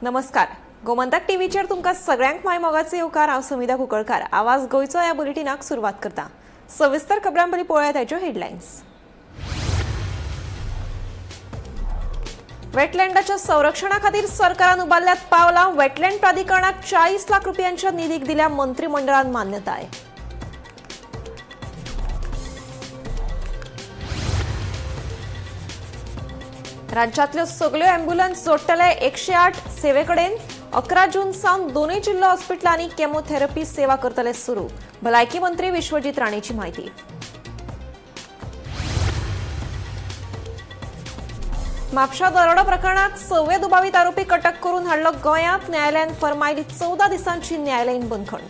नमस्कार, गोमंतक टीव्हीचेर तुमकां सगळ्यांक माय मोगाचे येवकार. हांव समिधा कुंकळकार. आवाज गोंयचो ह्या बुलेटिनाक सुरवात करता. सविस्तर खबरां पयलीं पळोवया ताच्यो हेडलायन्स. वेटलँडाच्या संरक्षणा खातीर सरकारान उबारल्यात पावलां. वेटलँड प्राधिकरणाक 40 लाख रुपयांच्या निधीक दिल्या मंत्रिमंडळान मान्यताय. राज्यातल्यो सगल्यो अँब्युलन्स जोडटले 108 सेवेकडेन. 11 जून सावन दोनूय जिल्लो हॉस्पिटलांनी केमोथेरपी सेवा करतले सुरू. भलायकी मंत्री विश्वजीत राणेची माहिती. म्हापशा दरोडो प्रकरणात सव्वे दुबावीत आरोपी अटक करून हाडलो गोंयांत. न्यायालयान फर्मायली 14 दिसांची न्यायालयीन बंदखण.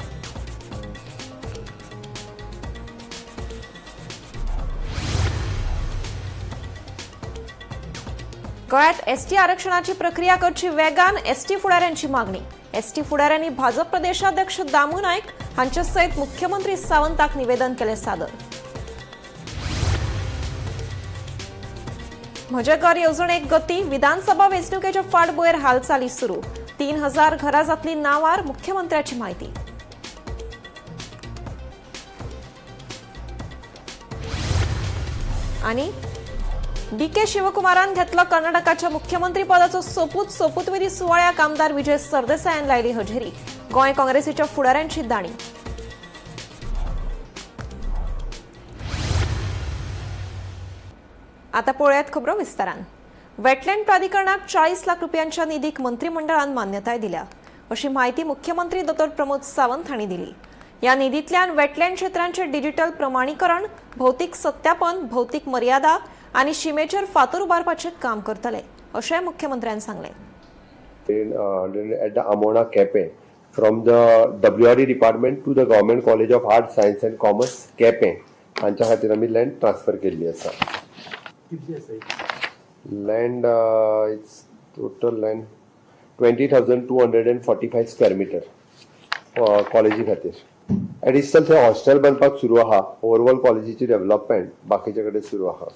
गोंयांत एसटी आरक्षणाची प्रक्रिया करची वेगान, एसटी फुडाऱ्यांची मागणी. एसटी फुडाऱ्यांनी भाजप प्रदेशाध्यक्ष दामू नायक हांचे सयत मुख्यमंत्री सावंताक निवेदन केलें सादर. म्हजें घर येवजणेक गती. विधानसभा वेंचणुकेच्या फाटभुंयेर हालचाली सुरू. 3000 घरां जातली नांवार, मुख्यमंत्र्याची माहिती. आणि डी के शिवकुमारान घेतलो कर्नाटकाच्या मुख्यमंत्री पदाचो सोपूत. सोपूतविधी सुवाळ्याक आमदार विजय सरदेसायान लायली हजेरी. गोंय काँग्रेसीच्या फुडाऱ्यांची दाणी. आता पळोवयात खबरो विस्तारान. वेटलँड प्राधिकरणाक 40 लाख रुपयांच्या निधीक मंत्रिमंडळान मान्यताय दिल्या, अशी माहिती मुख्यमंत्री दोतोर प्रमोद सावंत हांणी दिली. ह्या निधींतल्यान वेटलँड क्षेत्रांचे डिजिटल प्रमाणीकरण, भौतीक सत्यापन, भौतीक मर्यादा आनी शिमेचेर फातर उबारपाचें काम करतले, अशेंय मुख्यमंत्र्यान सांगलें. In at the Amona Quepem from the WRD department to the Government College of Arts, Science and Commerce, Quepem हांच्या खातीर आमी लँड ट्रान्सफर केल्ली आसा. कितली आसा? Land, it's total land 20,245 square meter कॉलेजी खातीर. एडिशनल थंय हॉस्टेल बांदपाक सुरू आहा. ओवरऑल कॉलेजीची डेव्हलपमेंट बाकीचे कडेन सुरू आहा.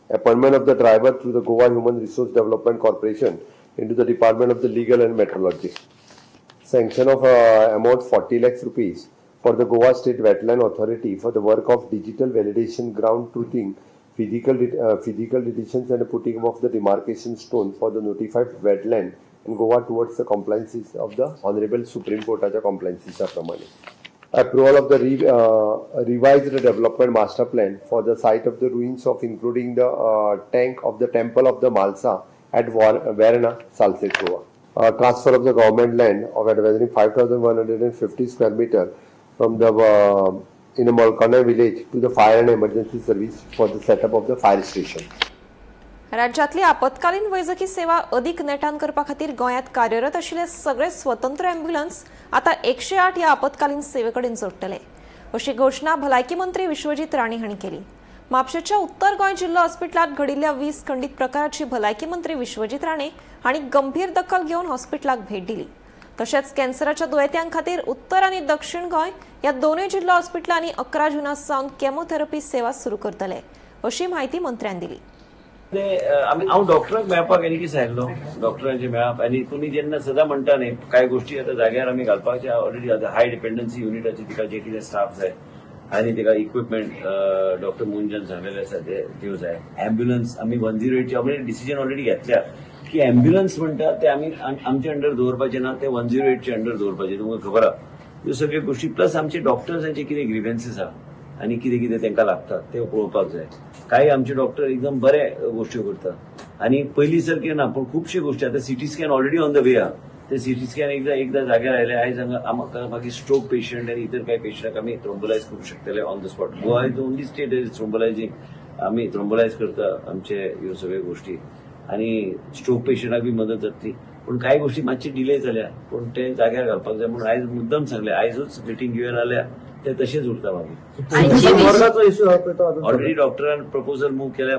Appointment of the driver through the Goa Human Resource Development Corporation into the Department of the Legal and Metrology. Sanction of amount 40 lakhs rupees for the Goa State Wetland Authority for the work of digital validation, ground truthing, physical deletions and putting of the demarcation stone for the notified wetland in Goa towards the compliances of the Honorable Supreme Courtaच्या compliances प्रमाणे. Approval of the revised development master plan for the site of the ruins of including the tank of the temple of the Malsa at Verna, Salcete, Goa. Transfer of the government land of advising 5,150 square meter from the in a Malkana village to the fire and emergency service for the setup of the fire station. राज्यातली आपत्कालीन वैजकी सेवा अधिक नेटान करपा खातीर गोंयांत कार्यरत आशिल्ले सगळे स्वतंत्र अँब्युलन्स आता 108 ह्या आपत्कालीन सेवेकडेन जोडटले, अशी घोशणा भलायकी मंत्री विश्वजीत राणे हांणी केली. म्हापशेच्या उत्तर गोंय जिल्लो हॉस्पिटलांत घडिल्ल्या वीज खंडीत प्रकाराची भलायकी मंत्री विश्वजीत राणे हांणी गंभीर दखल घेवन हॉस्पिटलाक भेट दिली. तशेंच कॅन्सराच्या दुयेंत्यां खातीर उत्तर आनी दक्षिण गोंय ह्या दोनूय जिल्लो हॉस्पिटलांनी 11 जुना सावन केमोथेरपी सेवा सुरू करतले, अशी माहिती मंत्र्यान दिली. ते आमी हांव डॉक्टराक मेळपाक आनी कितें आयल्लो डॉक्टरांचे मेळप. आनी तुमी जेन्ना सदां म्हणटा न्ही, कांय गोश्टी आतां जाग्यार आमी घालपाचे ऑलरेडी. आतां हाय डिपेंडन्सी युनिटाची तिका जे कितें स्टाफ जाय आनी तिका इक्विपमेंट डॉक्टर मुंजान सांगलेले आसा ते त्यो जाय. अँब्युलन्स आमी 108ची आमी डिसिजन ऑलरेडी घेतल्या की अँब्युलन्स म्हणटा ते आमी आमचे अंडर दवरपाचे ना, ते 108चे अंडर दवरपाचे. तुमकां खबर आहा ह्यो सगळ्यो गोश्टी. प्लस आमचे डॉक्टर्सांचे कितें ग्रिव्हन्सीस आहा आनी कितें कितें तांकां लागता ते पळोवपाक जाय. काही आमचे डॉक्टर एकदम बरे गोश्टी करतात आनी पयलीं सारकें ना, पूण खुबश्यो गोश्टी आतां CT scan already on the way आहा. ते सिटी स्कॅन एकदा एकदा जाग्यार आयले आयज हांगा आमकां मागीर स्ट्रोक पेशंट आनी इतर काही पेशंटाक आमी थ्रोम्बोलायज करूंक शकतले on the spot. Goa is only state is thrombolysing. आमी थ्रोम्बोलायज करता आमचे ह्यो सगळ्यो गोश्टी आनी स्ट्रोक पेशंटाक बी मदत जातली. पूण कांय गोश्टी मातशी डिले जाल्या, पूण ते जाग्यार घालपाक जाय म्हणून आयज मुद्दम सांगलें. आयजूच मिटींग घेवन जाल्यार ते तशेंच उरता मागीर. वर्गाचो इश्यू आहा पळय तो अजून ऑलरेडी डॉक्टरान प्रपोजल मूव केल्या,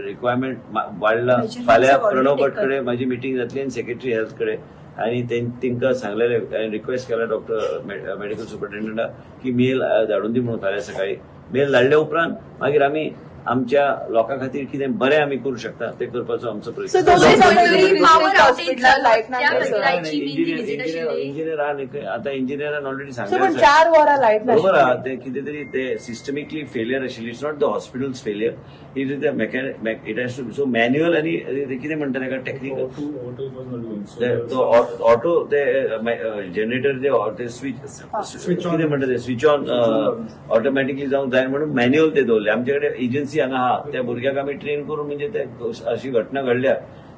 रिक्वायरमेंट वाडला. फाल्यां प्रणव भट कडेन म्हाजी मिटींग जातली आनी सेक्रेटरी हेल्थ कडेन आनी तेंकां सांगलेले, रिक्वेस्ट केला डॉक्टर मेडिकल सुपरिटेंडंटाक की मेल धाडून दी म्हणून. फाल्यां सकाळी मेल धाडल्या उपरांत मागीर आमी आमच्या लोकां खातीर कितें बरें आमी करूं शकता तें करपाचो आमचो सो प्रयत्न. दोन दिसां पयलीं Power outage हॉस्पिटलार लायट त्या ना सर. मंदिराची मेन ती visit आशिल्ली. इंजिनियर आहा न्ही खंय, आतां इंजिनियरान ऑलरेडी सो पण सांगलें. 4 वरां लायट बरोबर आहा, नाशिल्ली. ते कितें तरी ते सिस्टमिकली फेलियर आशिल्ली. It's not the hospital's failure, it is the mechanic, it has to so manual. आनी ते कितें म्हणटा ताका, टेक्निकल तो ऑटो ते जनरेटर ते स्विच कितें म्हणटा ते स्विच ऑन ऑटोमॅटिकली जावंक जाय म्हणून मॅन्युअल ते दवरले. आमचे कडेन एजन्सी हांगा आहा, त्या भुरग्याक आमी ट्रेन करून, म्हणजे ते अशी घटना घडल्या,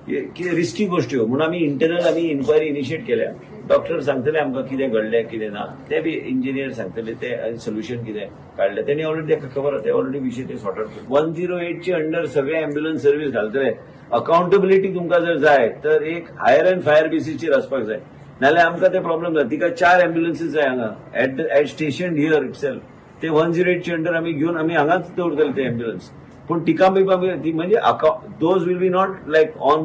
कितें रिस्की गोश्टी ह्यो म्हणून आमी इंटरनल आमी इन्क्वायरी इनिशिएट केल्या. डॉक्टर सांगतले आमकां कितें घडलें कितें ना, ते बी इंजिनियर सांगतले ते सोल्युशन कितें काडलें तेणी ऑलरेडी ताका खबर आसा, ते ऑलरेडी विशय ते सॉर्ट आउट. 108चे अंडर सगळे एम्ब्युलन्स सर्वीस घालतले. अकाउंटेबिलिटी तुमकां जर जाय तर एक हायर अँड फायर बेसीसचेर वचपाक जाय, नाल्यार आमकां ते प्रॉब्लेम जाता. तिका 4 एम्ब्युलन्सीस जाय हांगा at station here itself. ते 108चे अंडर आमी घेवन आमी हांगाच दवरतले ते एम्ब्युलन्स. पूण टिका बी ती म्हणजे those will be not like on,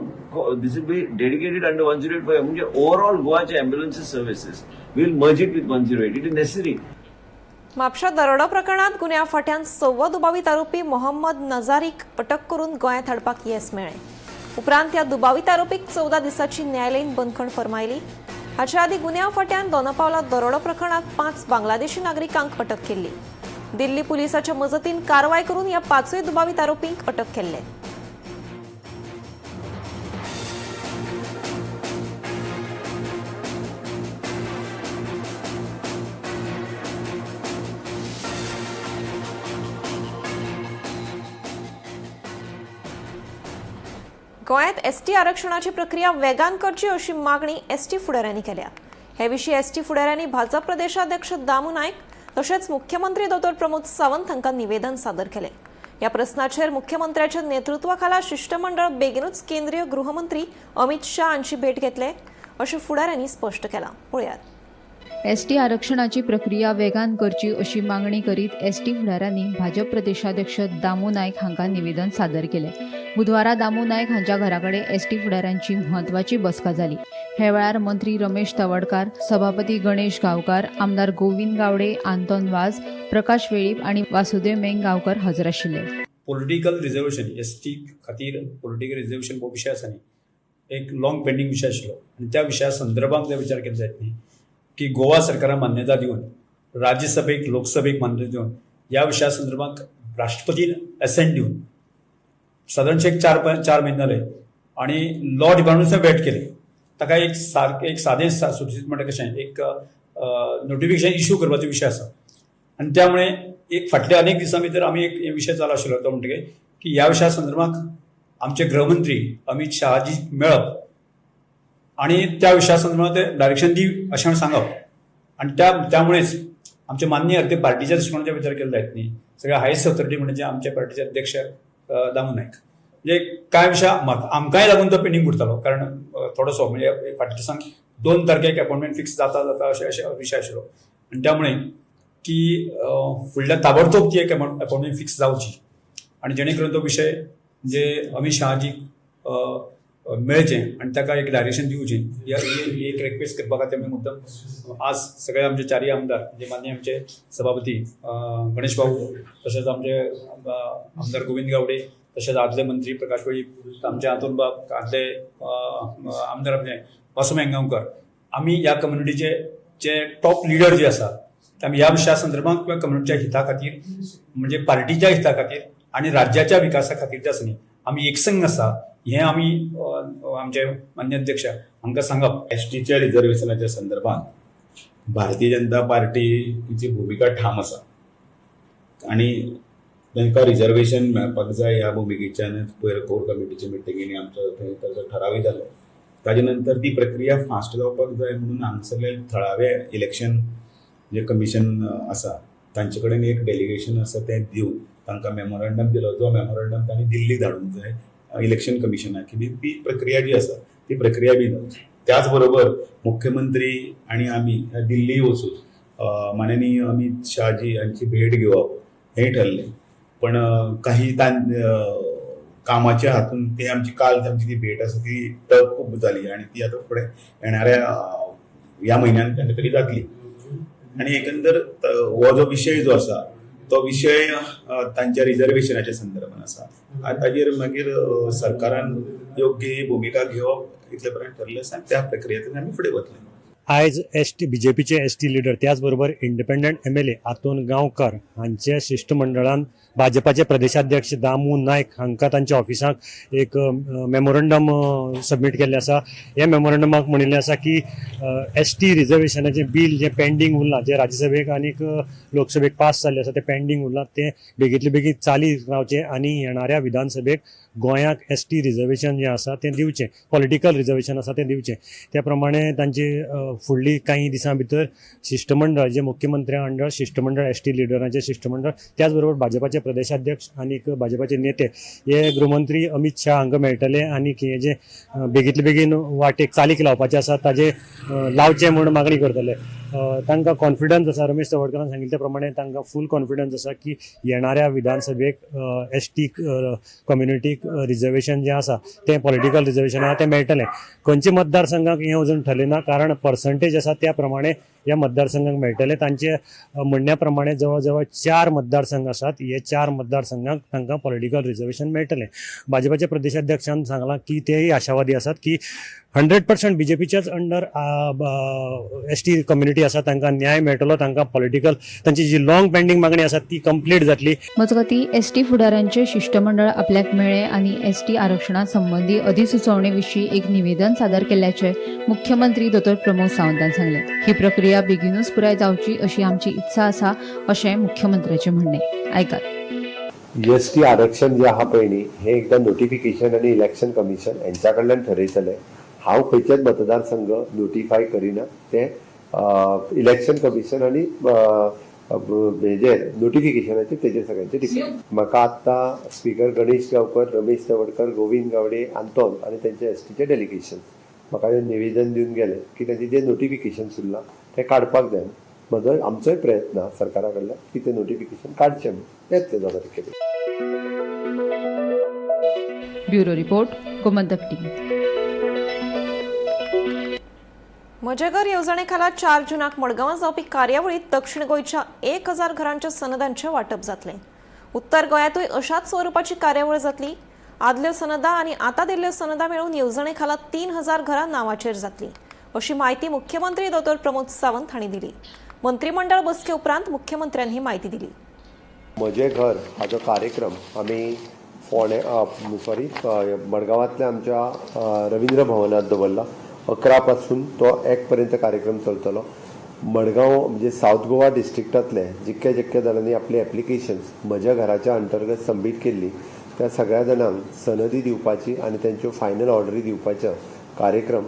this will be dedicated under 1085. म्हणजे ओव्हरऑल गोवाचे ambulances services will merge it with 108. It is necessary. म्हापशा दरोडो प्रकरणात गुन्यांव फांट्यान 6वो दुबावीत आरोपी मोहम्मद नजारीक अटक करून गोंयांत हाडपाक येस मेळ्ळें. उपरांत ह्या दुबावीत आरोपीक 14 दिसांची न्यायालयीन बंदखण फर्मायली. हाचे आदीं गुन्यांव फांट्यान दोनापावला दरोडो प्रकरणात 5 बांगलादेशी नागरिकांक अटक केल्ली. दिल्ली पुलिसाच्या मजतीन कारवाय करून ह्या 5 दुबावीत आरोपींक अटक केल्ले. गोंयांत एसटी आरक्षणाची प्रक्रिया वेगान करची अशी मागणी एसटी फुडाऱ्यांनी केल्या. हे विशीं एसटी फुडाऱ्यांनी भाजप प्रदेशाध्यक्ष दामू नायक तशेंच मुख्यमंत्री दोतोर प्रमोद सावंत हांकां निवेदन सादर केलें. ह्या प्रस्नाचेर मुख्यमंत्र्याच्या नेतृत्वाखाला शिश्टमंडळ बेगीनूच केंद्रीय गृहमंत्री अमित शाह हांची भेट घेतले अशें फुडाऱ्यांनी स्पश्ट केलां. पळयात. एसटी आरक्षणाची प्रक्रिया वेगान करची अशी मागणी करीत एसटी फुडाऱ्यांनी भाजप प्रदेशाध्यक्ष दामू नायक हांकां निवेदन सादर केलें. बुधवारा दामू नायक हांच्या घरा कडेन एसटी फुडाऱ्यांची म्हत्वाची बसका जाली. हे वेळार मंत्री रमेश तवडकार, सभापती गणेश गांवकार, आमदार गोविंद गावडे, आंतोन वाझ, प्रकाश वेळीप आनी वासुदेव मेंग गांवकर हजर आशिल्ले. पॉलिटिकल रिजर्वेशन एसटी खातीर पॉलिटिकल रिजर्वेशन हो विशय आसा न्ही, एक लॉंग पेंडींग विशय आशिल्लो आनी त्या विशया संदर्भात जर विचार केलो जायत न्ही की गोवा सरकारान मान्यता दिवन राज्यसभेक लोकसभेक मान्यता दिवन ह्या विशया संदर्भात राष्ट्रपतीन एसेंट दिवन सादारणशे एक 4 म्हयने जाले आनी लॉ डिपार्टमेंट वेट केले. ताका एक सारकें एक सादें सुटसुटीत म्हणटा कशें एक नोटिफिकेशन इशू करपाचो विशय आसा आनी त्यामुळे एक फाटल्या अनेक दिसां भितर आमी एक विशय चालू आशिल्लो तो म्हणटकीर की ह्या विशया संदर्भात आमचे गृहमंत्री अमित शहाजी मेळप आनी त्या विशया संदर्भात ते डायरेक्शन दी अशें म्हणून सांगप आनी त्यामुळेच आमचे माननीय अध्यक्ष पार्टीच्या दृश्टिकोनाचो विचार केलो जायत न्ही, सगळे हायस्ट ऑथॉरिटी म्हणजे आमच्या पार्टीचे अध्यक्ष दामू नायक. म्हणजे कांय विशय आमकांय लागून तो पेंडींग उरतालो, कारण थोडोसो म्हणजे फाटल्या दिसान 2 तारखेक अपॉयंटमेंट फिक्स जाता जाता अशें अशें विशय आशिल्लो आनी त्यामुळे की फुडल्या ताबडतोब ती एक अपॉयंटमेंट फिक्स जावची आनी जेणे करून तो विशय म्हणजे अमित शहाजीक मेळचें आनी ताका एक डायरेक्शन दिवचें ही एक रिक्वेस्ट करपा खातीर आमी मुद्दम आज सगळे आमचे 4 आमदार म्हणजे माननीय आमचे सभापती गणेश बाबू, तशेंच आमचे आमदार गोविंद गावडे, तशेंच आदले मंत्री प्रकाश वेळीप, आमचे आंतोन बाब, आदले आमदार आमचे वासू मेंगांवकर, आमी ह्या कम्युनिटीचे जे टॉप लिडर जे आसा ते आमी ह्या विशया संदर्भात किंवा कम्युनिटीच्या हिता खातीर म्हणजे पार्टीच्या हिता खातीर आनी राज्याच्या विकासा खातीर जे आसा न्ही आमी एकसंघ आसा हें आमी आमचे मान्य अध्यक्ष हांकां सांगप. एसटीच्या रिजर्वेशनाच्या संदर्भात भारतीय जनता पार्टीची भुमिका ठाम आसा आनी तांकां रिजर्वेशन मेळपाक जाय ह्या भुमिकेच्यान पयर कोर कमिटीच्या मिटिंगेनी आमचो थंय ताचो ठरावय जालो. ताजे नंतर ती प्रक्रिया फास्ट जावपाक जाय म्हणून हांगासरले थळावे इलेक्शन जे कमिशन आसा तांचे कडेन एक डेलिगेशन आसा तें दिवन तांकां मेमोरंडम दिलो. जो मेमोरंडम तांणी दिल्ली धाडूंक जाय इलेक्शन कमिशनाक की ती प्रक्रिया जी आसा ती प्रक्रिया बी जावची. त्याच बरोबर मुख्यमंत्री आनी आमी दिल्ली वचून माननीय अमित शहाजी हांची भेट घेवप हें ठरलें, पण काही कामाच्या हातून ते आमची काल आमची ती भेट आसा ती टप खूब जाली आनी ती आतां फुडें येणाऱ्या ह्या म्हयन्यान केन्ना तरी जातली. आनी एकंदर हो जो विशय जो आसा तो विशय तांच्या रिजर्वेशनाच्या संदर्भात आसा. आनी ताजेर मागीर सरकारान योग्य भुमिका घेवप इतले पर्यंत ठरलें आसा. त्या प्रक्रियेंतल्यान आमी फुडें वतले. आयज एसटी बीजेपीचे एसटी लिडर त्याचबरोबर इंडिपेंडंट MLA Anton गांवकर हांचे शिश्टमंडळान भाजपाचे प्रदेशाध्यक्ष दामू नायक हांकां तांच्या ऑफिसाक एक मेमोरंडम सबमीट केल्लें आसा. ह्या मेमोरंडमाक म्हणिल्लें आसा की एसटी रिजर्वेशनाचें बील जें पेंडींग उरलां, जें राज्यसभेक आनीक लोकसभेक पास जाल्लें आसा तें पेंडींग उरलां, तें बेगींतले बेगीन चालीक लावचें आनी येणाऱ्या विधानसभेक गोंयाक एसटी रिजर्वेशन जें आसा तें दिवचें, पॉलिटिकल रिजर्वेशन आसा तें दिवचें. त्या प्रमाणे तांची फुडली कांय दिसां भितर शिश्टमंडळ जे मुख्यमंत्र्या अंडर शिश्टमंडळ एसटी लिडरांचें शिश्टमंडळ त्याचबरोबर भाजपाचे प्रदेशाध्यक्ष आनीक भाजपाचे नेते हे गृहमंत्री अमित शाह हांकां मेळटले आनीक हे जे बेगींतले बेगीन वाटेक चालीक लावपाचें आसा ताजे लावचें म्हूण मागणी करतले. तांकां कॉन्फिडन्स आसा, रमेश तवडकरान सांगिल्ले त्या प्रमाणे तांकां फूल कॉन्फिडन्स आसा की येणाऱ्या विधानसभेक एसटी कम्युनिटीक रिजर्वेशन जें आसा तें पॉलिटिकल रिजर्वेशन आसा तें मेळटलें. खंयच्या मतदारसंघाक हें अजून ठरलें ना, कारण पर्संटेज आसा त्या प्रमाणे ह्या मतदारसंघाक मेळटलें. तांचे म्हणण्या प्रमाणे जवळ जवळ 4 मतदारसंघ आसात, हे 4 मतदारसंघाक तांकां पॉलिटिकल रिजर्वेशन मेळटलें. भाजपाच्या प्रदेशाध्यक्षान सांगलां की तेय आशावादी आसात की 100% बीजेपीच्याच अंडर एसटी कम्युनिटी आसा तांकां न्याय मेळटलो, तांकां पॉलिटिकल तांची जी लॉंग पेंडींग मागणी आसा ती कंप्लीट जातली. मजगतीं एसटी फुडाऱ्यांचे शिश्टमंडळ आपल्याक मेळ्ळें आनी एसटी आरक्षणा संबंदी अधिसुचोवणे विशीं एक निवेदन सादर केल्ल्याचें मुख्यमंत्री दोतोर प्रमोद सावंतान सांगलें. ही प्रक्रिया बेगीनूच पुराय जावची अशी आमची इत्सा आसा अशें मुख्यमंत्र्याचें म्हणणें. आयकात. एसटी आरक्षण जे आहा पळय न्ही, हे एकदां नोटिफिकेशन आनी इलेक्शन कमिशन हेंच्या कडल्यान ठरयतले. हांव खंयचेच मतदारसंघ नोटिफाय करिना, ते इलेक्शन कमिशन आनी हेजेर नोटिफिकेशनाचेर तेजेर सगळ्यांचे डिपेंड. म्हाका आत्तां स्पिकर गणेश गांवकर, रमेश तवडकर, गोविंद गावडे, आंतोन आनी तेंचे एसटीचे डेलिगेशन म्हाका निवेदन दिवन गेले की तेंचे जे नोटिफिकेशन उरलां तें काडपाक जाय. म्हजो आमचोय प्रयत्न आसा सरकारा कडल्यान की तें नोटिफिकेशन काडचें म्हूण येतलें 2 तारखेर. Bureau report, Gomantak TV. म्हजें घर येवजणे खाला 4 जूनाक मडगांवां जावपी कार्यावळीत दक्षिण गोंयच्या 1000 घरांच्या सनदांचें वांटप जातलें. उत्तर गोंयांतूय अशाच स्वरुपाची कार्यावळ जातली. आदल्यो सनदा आनी आतां दिल्ल्यो सनदा मेळून येवजणे खाला 3000 घरां नांवाचेर जातली अशी म्हायती मुख्यमंत्री दोतोर प्रमोद सावंत हांणी दिली. मंत्रिमंडळ बसके उपरांत मुख्यमंत्र्यांनी ही म्हायती दिली. म्हजें घर हाचो कार्यक्रम आमी फोंडे सॉरी मडगांवांतल्या आमच्या रवींद्र भवनांत दवरला. 11 पासून तो 1 पर्यंत कार्यक्रम चलतलो. मडगांव म्हणजे सावथ गोवा डिस्ट्रिक्टांतले जितके जितके जाणांनी आपले एप्लिकेशन्स म्हज्या घराच्या अंतर्गत सबमीट केल्ली त्या सगळ्या जाणांक सनदी दिवपाची आनी तेंच्यो फायनल ऑर्डरी दिवपाचो कार्यक्रम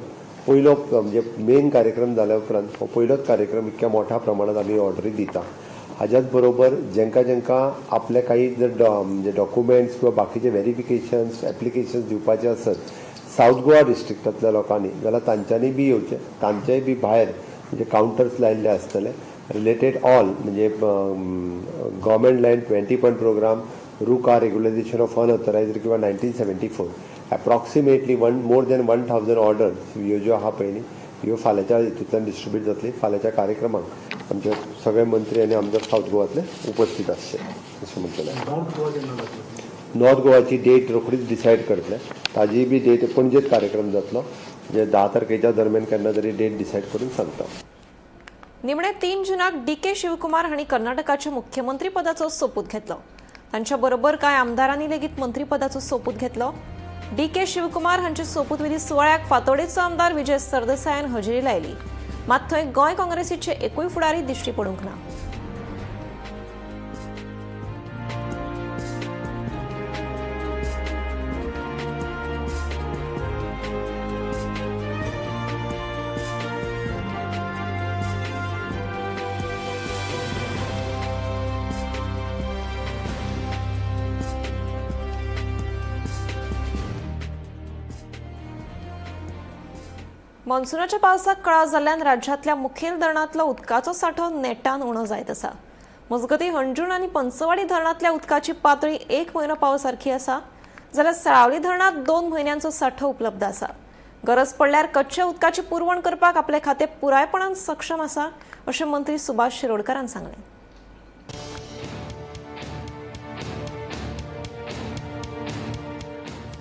पयलो म्हणजे मेन कार्यक्रम जाल्या उपरांत हो पयलोच कार्यक्रम इतक्या मोठ्या प्रमाणात आमी ऑर्डरी दिता. हाज्याच बरोबर जेंकां जेंकां आपले काही जर म्हणजे डॉक्युमेंट्स किंवा बाकीचे व्हेरिफिकेशन्स एप्लिकेशन्स दिवपाचे आसत सावथ गोवा डिस्ट्रिक्टांतल्या लोकांनी जाल्यार तांच्यांनी बी येवचें. तांचेय बी भायर म्हणजे कावंटर्स लायिल्ले आसतले रिलेटेड ऑल म्हणजे government land 20 point programme, RUCA regularisation of unauthorised किंवा 1974 एप्रॉक्सिमेटली मोर दॅन 1000 ऑर्डर्स ह्यो ज्यो आहा पळय न्ही ह्यो फाल्यांच्या हितूंतल्यान डिस्ट्रिब्यूट जातली. फाल्यांच्या कार्यक्रमाक आमचे सगळे मंत्री आनी आमदार सावथ गोवांतले उपस्थित आसचे अशें म्हणटलें. नॉर्थ गोवाची डेट रोखडीच डिसायड करतले. ताजी बी डेट पणजेच कार्यक्रम जातलो जे 10 तारखेच्या दरम्यान केन्ना तरी डेट डिसायड करून सांगता. निमणे 3 जुनाक डीके शिवकुमार हांणी कर्नाटकाच्या मुख्यमंत्रीपदाचो सोपूत घेतलो. तांच्या बरोबर कांय आमदारांनी लेगीत मंत्रीपदाचो सोपूत घेतलो. डीके शिवकुमार हांच्या सोपूतविधी सुवाळ्याक फातोडेचो आमदार विजय सरदेसायान हजेरी लायली. मात थंय गोंय काँग्रेसीचे एकूय फुडारी दिश्टी पडूंक ना. मॉन्सूनाच्या पावसाक कळाव जाल्ल्यान राज्यांतल्या मुखेल धरणांतलो उदकाचो सांठो नेटान उणो जायत आसा. मजगतीं हणजूण आनी पंचवाडी धरणांतल्या उदकाची पातळी 1 म्हयनो पावसारकी आसा, जाल्यार साळावली धरणांत 2 म्हयन्यांचो सांठो उपलब्ध आसा. गरज पडल्यार कच्च्या उदकाची पुरवण करपाक आपले खातें पुरायपणान सक्षम आसा अशें मंत्री सुभाष शिरोडकारान सांगलें.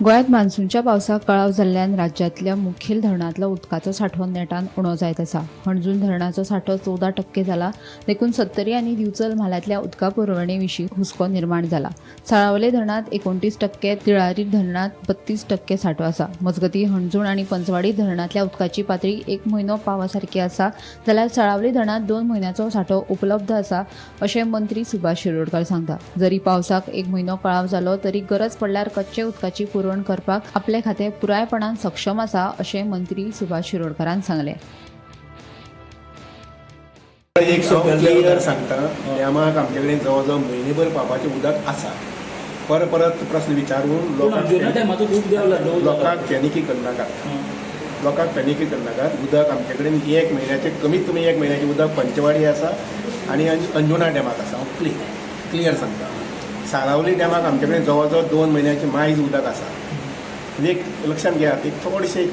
गोंयांत मान्सूनच्या पावसाक कळाव जाल्ल्यान राज्यांतल्या मुखेल धरणांतलो उदकाचो सांठो नेटान उणो जायत आसा. हणजूण धरणाचो सांठो 14% जाला, देखून सत्तरी आनी दिवचल म्हालांतल्या उदका पुरवणे विशीं हुस्को निर्माण जाला. साळावले धरणांत 29%, तिळारी धरणांत 32% सांठो आसा. मजगतीं, हणजूण आनी पंचवाडी धरणांतल्या उदकाची पातळी 1 म्हयनो पावा सारकी आसा, जाल्यार साळावले धरणांत 2 म्हयन्याचो सांठो उपलब्ध आसा अशें मंत्री सुभाष शिरोडकर सांगता. जरी पावसाक 1 म्हयनो कळाव जालो तरी गरज पडल्यार कच्चे उदकाची पुरवण करपाक आपले खातें पुरायपणान सक्षम आसा अशें मंत्री सुभाष शिरोडकरान सांगलें. एक क्लियर सांगता, डॅमाक आमचे कडेन जवळ जवळ म्हयनेभर पावपाचें उदक आसा. परत परत प्रस्न विचारून लोकांक पॅनिकी करनाकात, लोकांक पॅनिकी करनाकात. उदक आमचे कडेन 1 म्हयन्याचें, कमीत कमी 1 म्हयन्याचें उदक पंचवाडी आसा आनी अंजुणा डॅमाक आसा. हांव क्लियर सांगता. साळावली डॅमाक आमचे कडेन जवळ जवळ 2 म्हयन्याचें मायज उदक आसा. म्हणजे एक लक्षांत घेयात, एक थोडेशें एक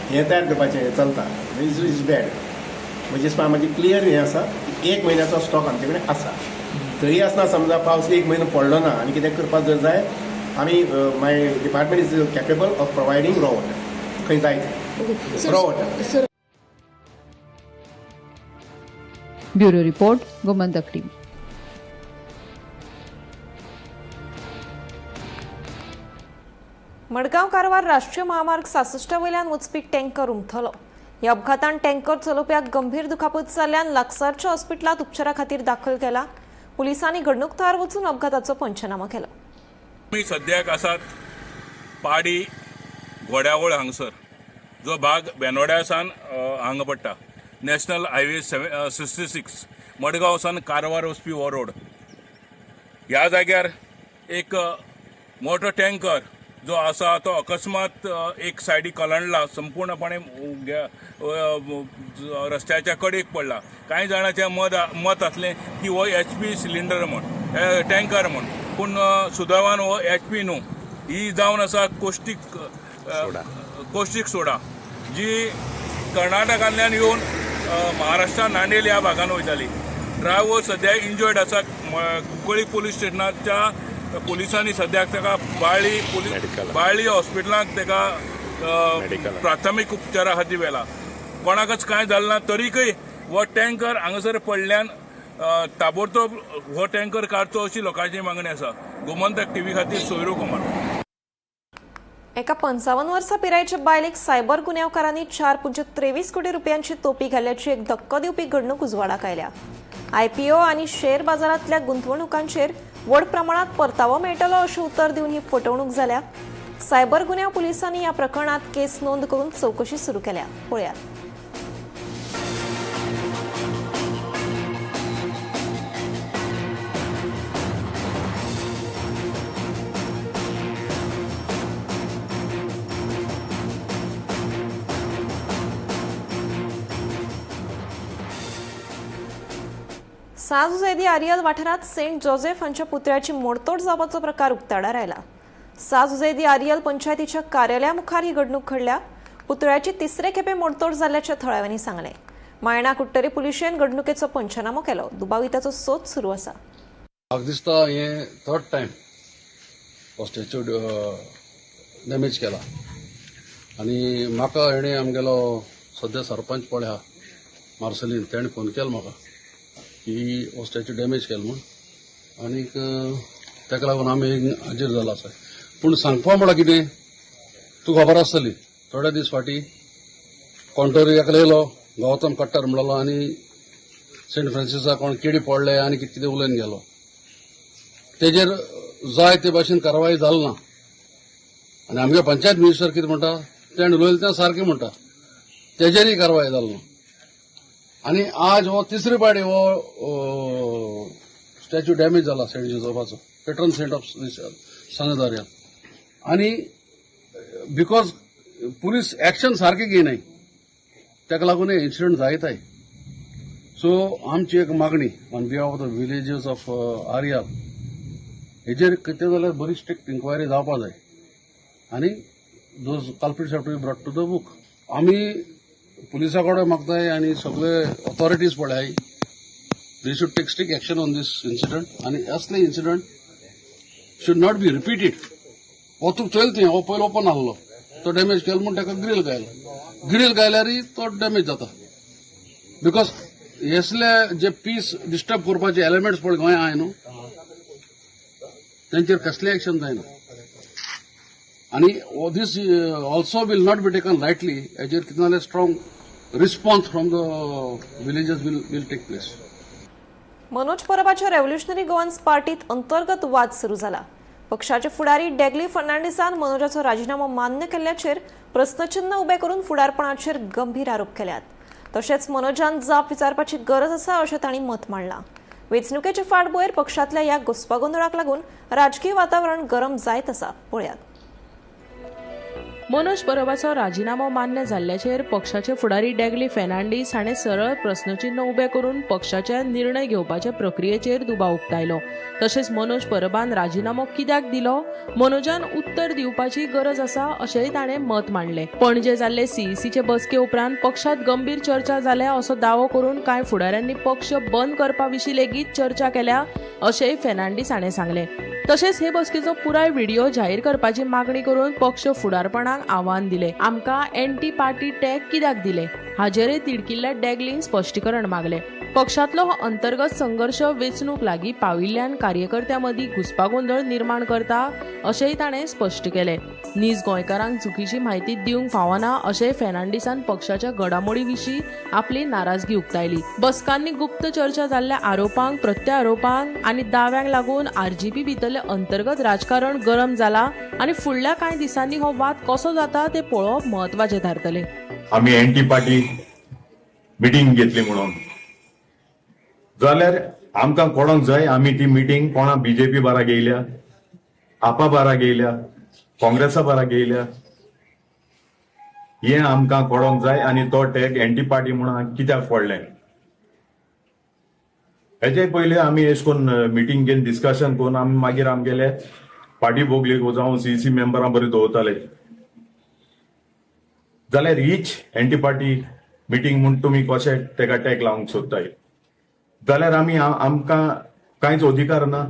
हें तयार करपाचें हें चलता, is bad. म्हणजे म्हाजी क्लियर हें आसा, 1 म्हयन्याचो स्टॉक आमचे कडेन आसा. तरी आसतना समजा पावस 1 म्हयनो पडलो ना आनी कितें करपाक जर जाय, आमी my department is capable of providing raw water खंय जाय थंय raw water. Bureau report, Gomantak TV. Madgaon Karwar राष्ट्रीय महामार्ग 66 वयल्यान वचपी टँकर उमथलो. ह्या अपघातान टँकर चलोवप्याक गंभीर दुखापत जाल्ल्यान लागसारच्या हॉस्पिटलांत उपचारा खातीर दाखल केला. पुलिसांनी घडणूक थळार वचून अपघाताचो पंचनामो केलो. आमी सद्याक आसात पाडी घोड्यावळ हांगसर, जो भाग बेनोड्या सावन हांगा पडटा. नॅशनल हायवे 66 मडगांव सावन कारवार वचपी हो रोड. ह्या जाग्यार एक मोटो टँकर जो आसा तो अकस्मात एक सायडी कलंडला, संपूर्णपणे रस्त्याच्या कडेक पडला. कांय जाणांचें मत आसलें की हो HP cylinder म्हूण, टँकर म्हूण, पूण सुदैवान हो HP न्हू. ही जावन आसा कोस्टीक सोडा, जी कर्नाटकांतल्यान येवन महाराष्ट्रान नांदेड ह्या भागान वयताली. ड्रायव्हर सद्या इंजर्ड आसा. कुंकळी पोलीस स्टेशनाच्या पोलिसांनी सद्याक ताका बाळ्ळी हॉस्पिटलांत ताका प्राथमीक उपचारा खातीर व्हेला. कोणाकच कांय जालें ना, तरीकय हो टँकर हांगासर पडल्यान ताबडतोब हो टँकर काडचो अशी लोकांची मागणी आसा. गोमंतक टीव्ही खातीर सोयरू कुमार. एका 55 वर्सां पिरायेच्या बायलेक सायबर गुन्यांवकारांनी 4.23 कोटी रुपयांची तोपी घाल्ल्याची एक धक्को दिवपी घडणूक उजवाडाक आयल्या. IPO आनी शेअर बाजारांतल्या गुंतवणुकांचेर व्हड प्रमाणात परतावो मेळटलो अशें उतर दिवन ही फटवणूक जाल्या. सायबर गुन्यांव पुलिसांनी ह्या प्रकरणात केस नोंद करून चवकशी सुरू केल्या. पळयात. साजुझेदी आरियल वाठारांत सेंट जोसेफ हांच्या पुतळ्याची मोडतोड जावपाचो प्रकार उक्ताडार आयला. साजुझेदी आरियल पंचायतीच्या कार्यालया मुखार ही घडणूक घडल्या. पुतळ्याची तिसरे खेपे मोडतोड जाल्ल्याच्या थळाव्यांनी सांगलें. मायणा कुडटरी पुलिशेन घडणुकेचो पंचनामो केलो. दुबाविताचो सोद सुरू आसा. म्हाका दिसता हें थर्ड टायम हो स्टॅच्यू डॅमेज केला आनी म्हाका हेणें आमगेलो सद्या सरपंच पळय आहा मार्सेलीन, तेणें फोन केलो म्हाका की हो स्टॅच्यू डॅमेज केलो म्हूण, आनीक ताका लागून आमी हाजीर जालो आसा. पूण सांगपा म्हळ्यार कितें, तुका खबर आसतली थोडे दीस फाटीं कोण तरी एकलो येयलो गौतम कट्टर म्हणलो आनी सेंट फ्रांसिसाक कोण किडी पडले आनी कितें कितें उलोवन गेलो. तेजेर जाय ते भाशेन कारवाय जाली ना आनी आमगे पंचायत मिनिस्टर कितें म्हणटा, तेणें उलयलें तें सारकें म्हणटा, तेजेरय कारवाय जाली ना. आनी आज हो तिसरे पाडी हो स्टॅच्यू डॅमेज जाला सेंट जोजफाचो, पेट्रन सेंट ऑफ सानदारियल. आनी because police action सारकें घेयनाय ताका लागून हे इन्सिडंट जायताय. सो आमची एक मागणी on behalf of the villagers of Areal, हेजेर कितें जाल्यार बरी स्ट्रिक्ट इन्क्वायरी जावपा जाय आनी those culprits have to be brought to the book. आमी पुलिसा कडेन मागताय आनी सगळे ऑथॉरिटीज पळय, they should take strict action on this incident आनी असले incident should not be repeated. वचूंक चोयल ती हो पयलो ओपन आहलो तो डॅमेज केलो म्हूण ताका ग्रील घायलो. ग्रील घायल्यारय तो डॅमेज जाता because हेसले जे पीस डिस्टर्ब करपाचे एलिमेंट्स पळय गोंया आहाय न्हू तेंचेर कसलें एक्शन जायना. आनी this also will not be taken lightly. हेजेर कितें जाल्यार strong response from the villages will take place. Manoj परबाच्या revolutionary Goans पार्टीत अंतर्गत वाद सुरू जाला. पक्षाचे फुडारी डेगली फर्नांडीसान मनोजाचो राजीनामो मान्य केल्ल्याचेर प्रस्नचिन्ह उबे करून फुडारपणाचेर गंभीर आरोप केल्यात. तशेंच मनोजान जाप विचारपाची गरज आसा अशें तांणी मत मांडलां. वेंचणुकेचे फाटभुंयेर पक्षांतल्या ह्या घुस्पागोंदळाक लागून राजकीय वातावरण गरम जायत आसा. पळयात. मनोज परबाचो राजिनामो मान्य जाल्ल्याचेर पक्षाचे फुडारी डेगली फेर्नांडीस हाणें सरळ प्रस्नचिन्ह उबें करून पक्षाच्या निर्णय घेवपाच्या प्रक्रियेचेर दुबाव उक्तायलो. तशेंच मनोज परबान राजिनामो कित्याक दिलो, मनोजान उत्तर दिवपाची गरज आसा अशेंय ताणें मत मांडलें. पणजे जाल्ले सीईसीचे बसके उपरांत पक्षांत गंभीर चर्चा जाल्या असो दावो करून कांय फुडाऱ्यांनी पक्ष बंद करपा विशीं लेगीत चर्चा केल्या अशेंय फेर्नांडीस हाणें सांगलें. तशेंच हे बसकेचो पुराय व्हिडिओ जाहीर करपाची मागणी करून पक्ष फुडारपणाक आव्हान दिलें. आमकां एंटी पार्टी टॅग कित्याक दिले हाजेरय तिडकिल्ल्या डेगलीन स्पश्टीकरण मागलें. पक्षांतलो हो अंतर्गत संघर्श वेंचणूक लागीं पाविल्ल्यान कार्यकर्त्यां मदीं घुस्पागोंदळ निर्माण करता अशेंय ताणें स्पश्ट केलें. नीज गोंयकारांक चुकीची म्हायती दिवंक फावना अशेंय फेर्नांडीसान पक्षाच्या घडामोडी विशीं आपली नाराजगी उक्तायली. बसकांनी गुप्त चर्चा जाल्ल्या आरोपांक, प्रत्यारोपांक आनी दाव्यांक लागून आरजीपी भितरलें अंतर्गत राजकारण गरम जाला आनी फुडल्या कांय दिसांनी हो वाद कसो जाता ते पळोवप म्हत्वाचें थारतलें. आमी एंटी पार्टी मिटींग घेतली म्हणून जाल्यार आमकां कोणाक जाय आमी ती मिटींग कोणा बीजेपी बारा घेयल्या, आपा बारा घेयल्या, काँग्रेसा बारा घेयल्या, हें आमकां कोणोंक जाय. आनी तो टॅग एंटी पार्टी म्हणून कित्याक पडलें हेजे पयलीं आमी एश कोन्न मिटींग घेवन डिस्कशन करून आमी मागीर आमगेले पार्टी बोगली जावं सीसी मेंबरां बरें दवरताले. जाल्यार हीच एंटी पार्टी मिटींग म्हूण तुमी कशें तेका टॅग लावंक सोदताय जाल्यार आमी आमकां कांयच अधिकार ना.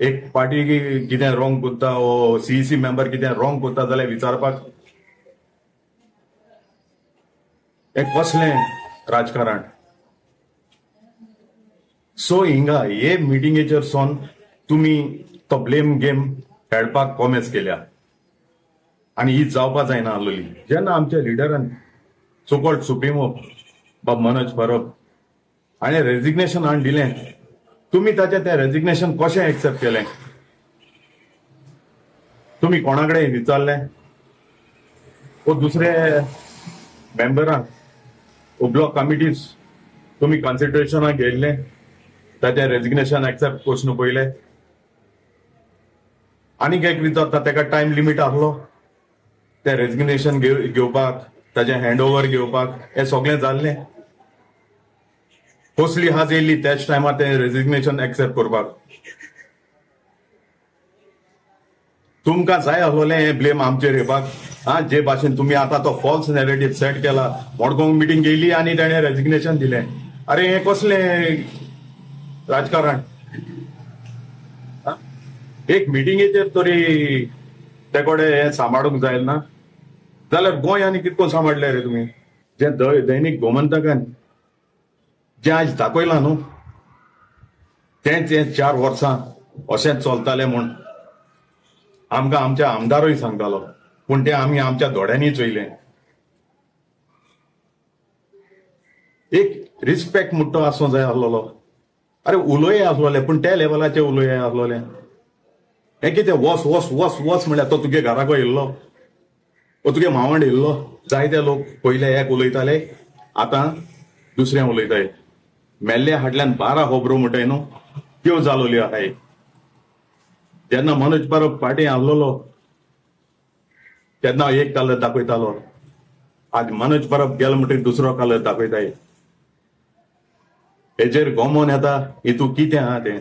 एक पार्टी कितें रॉंग करता वो सीईसी मेंबर कितें रॉंग करता जाल्यार विचारपाक हें कसलें राजकारण. सो हिंगा हे मिटिंगेचेर सोन तुमी तो ब्लेम गेम खेळपाक कोमेस केल्या आनी ही जावपा जायना आसलेली. जेन्ना आमच्या लिडरान सो कॉल्ड सुप्रिमो बाब मनोज परब हाणें रेजिग्नेशन हाडून दिलें, तुमी ताचें तें रेजिग्नेशन कशें एक्सेप्ट केलें? तुमी कोणा कडेन विचारलें वो दुसरे मेंबरांक वो ब्लॉक कमिटीज तुमी कन्सिडरेशनाक घेयल्लें ताचें रेजिग्नेशन एक्सेप्ट करचें न्हू पयलें? आनीक एक विचारता ताका टायम लिमीट आसलो तें रेजिग्नेशन घेवपाक, ताचें हँड ओवर घेवपाक, हें सगळें जाल्लें. कसली हाज येयली त्याच टायमार तें रेजिग्नेशन एक्सेप्ट करपाक? तुमकां जाय आसलोलें हें ब्लेम आमचेर येवपाक. आं, जे भाशेन तुमी आतां तो फॉल्स नॅरेटीव सेट केला, मडगांव मिटींग घेयली आनी ताणें रेजिग्नेशन दिलें. अरे हें कसलें राजकारण? एक मिटिंगेचेर तरी ते कडेन हें सांबाळूंक जाय ना जाल्यार गोंय आनी कितको सांबाळले रे तुमी? जें दैनीक गोमंतकान जें आयज दाखयलां न्हू तेंच हें 4 वर्सां अशेंच चलतालें म्हूण आमकां आमच्या आमदारूय सांगतालो, पूण तें आमी आमच्या दोळ्यांनी चोयलें. एक रिस्पेक्ट म्हणटा आसूं जाय आसलेलो. अरे उलोय आसलोले पूण त्या लेवलाचे उलोय आसलोले. हें कितें वस वस वस वस म्हणल्यार तो तुगे घराक येयल्लो वो तुगे मावंड येयल्लो. जायते लोक पयले एक उलयताले, आतां दुसरें उलयताय. मेल्ले हाडल्यान 12 खबरो म्हणटाय न्हू त्यो जालोल्यो आहाय. जेन्ना मनोज परब पार्टी आसलोलो तेन्ना एक कलर दाखयतालो, आज मनोज परब गेलो म्हणटकीर दुसरो कलर दाखयताय. हेजेर गोमोन येता हितू कितें आहा तें.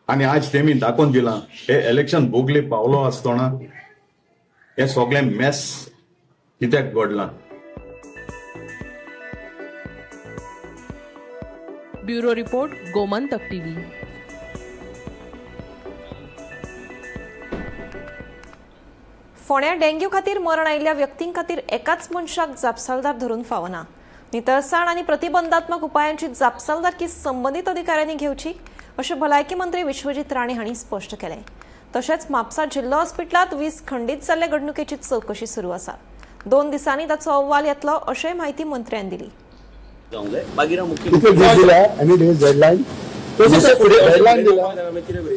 आनी आज तेमी दाखोवन दिलां हे इलेक्शन बोगले पावलो आसतना हे सगळें मेस कित्याक घडलां. Bureau report, Gomantak TV. फोंड्या डेंग्यू खातीर मरण आयिल्ल्या व्यक्तीं खातीर एकाच मनशाक जापसालदार धरून फावना. नितळसाण आनी प्रतिबंधात्मक उपायांची जापसालदारकी संबंदीत अधिकाऱ्यांनी घेवची अशें भलायकी मंत्री विश्वजीत राणे हांणी स्पश्ट केलें. तशेंच म्हापसा जिल्लो हॉस्पिटलांत वीज खंडीत जाल्ले घडणुकेची चवकशी सुरू आसा. 2 दिसांनी ताचो अहवाल येतलो अशेंय म्हायती मंत्र्यान दिली. जावंक जाय मागीर हांव मुख्य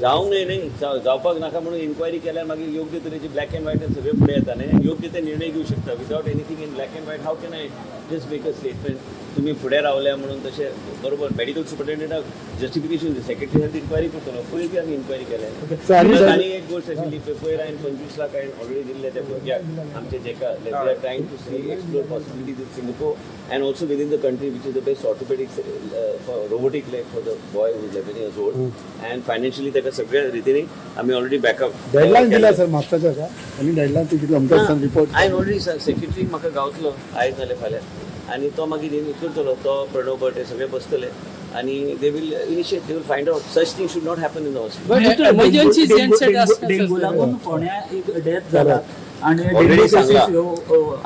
जावंक न्हय न्ही जावपाक नाका म्हणून इन्क्वायरी केल्यार मागीर योग्य तरेची ब्लॅक अँड व्हायट सगळे फुडें येता न्ही, योग्य ते निर्णय घेवं शकता. Without anything in black and white how can I just make a statement? तुमी फुडें रावल्या म्हणून तशें बरोबर मेडिकल सुपरिटेंडंटाक जस्टिफिकेशन सेक्रेटरी हेल्थ इन्क्वायरी करतलो. पयर बी आमी इन्क्वायरी केल्या. आनी एक गोश्ट आशिल्ली पयर हांवें 25 लाख हांवें ऑलरेडी दिल्ले त्या भुरग्याक आमचे जेका we are trying to see explore possibilities in Singapore and also within the country which is the best orthopaedic robotic leg for the boy who is 11 years old. And financially ताका सगळ्या रितीने आमी already backup deadline दिला sir म्हापसाच्या का आनी deadline तुजी अमकां report हांवें already सेक्रेटरीक म्हाका गावतलो आयज नाल्यार फाल्यां आनी तो मागीर करतलो. तो प्रणव भट हे सगळे बसतले आनी they will initiate, they will find out. Such thing should not happen in the hospital. Emergency genset आसता डेंगू लागून फोंड्या एक डेथ जाला आनी ऑलरेडी सांगला.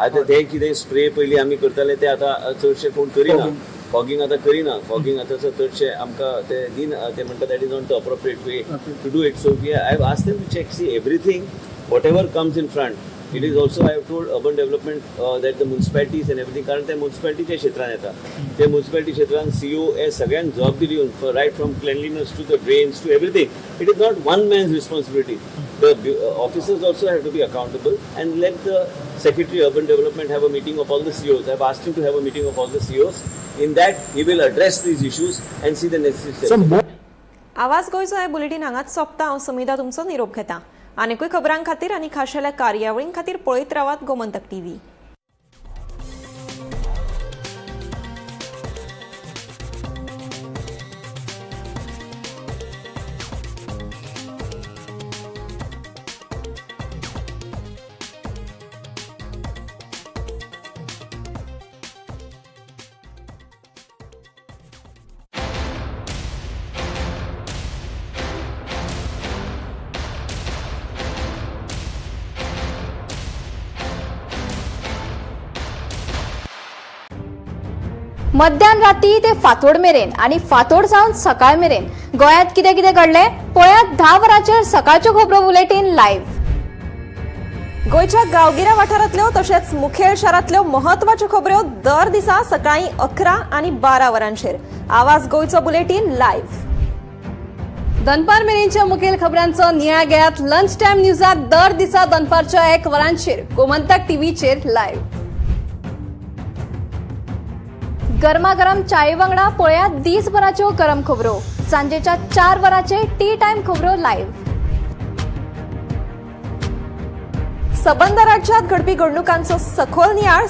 आतां ते कितें स्प्रे पयलीं आमी करताले ते आतां चडशे कोण करिना. फॉगिंग आतां करिना. फॉगिंग आतां चडशे आमकां ते दिना, ते म्हणटा that is not the appropriate way to do it. So we I have asked them to check, see everything whatever comes in front. It is also I have told urban development that the municipalities and everything, कारण ते म्युन्सिपालिटीच्या क्षेत्रान येता. ते municipality क्षेत्रान CO हे सगळ्यांक जबाबदारी दिवन right from cleanliness to the drains to everything. It is not one man's responsibility. The officers also have to be accountable and let the Secretary Urban Development have a meeting of all the COs. I have asked him to have a meeting of all the COs. In that, he will address these issues and see the necessary steps. आवाज गोंयचो हे bulletin हांगाच सोंपता. हांव समिधा तुमचो निरोप घेता. आनीकूय खबरां खातीर आनी खाशेल्या कार्यावळीं खातीर पळयत रावात गोमंतक टीव्ही. मध्यान राती ते फांतोड मेरेन आनी फांतोड जावन सकाळ मेरेन गोंयांत कितें कितें घडलें पळयात 10 वरांचेर सकाळच्यो खबरो बुलेटीन लायव्ह. गोंयच्या गांवगिऱ्या वाठारांतल्यो तशेंच मुखेल शारांतल्यो म्हत्वाच्यो खबऱ्यो दर दिसा सकाळीं 11 आनी 12 वरांचेर आवाज गोंयचो बुलेटीन लायव्ह. दनपार मेरेनच्या मुखेल खबरांचो नियाळ घेयात लंच टायम न्यूजात दर दिसा दनपारच्या 1 वरांचेर गोमंतक टीव्हीचेर लायव्ह. गरमागरम चाये वांगडा पळयात दीसभराच्यो गरम खबरो सांजेच्या 4 वरांचेर टी टायम खबरो लायव्ह. सबंद राज्यात घडपी घडणुकांचो सखोल नियाळ.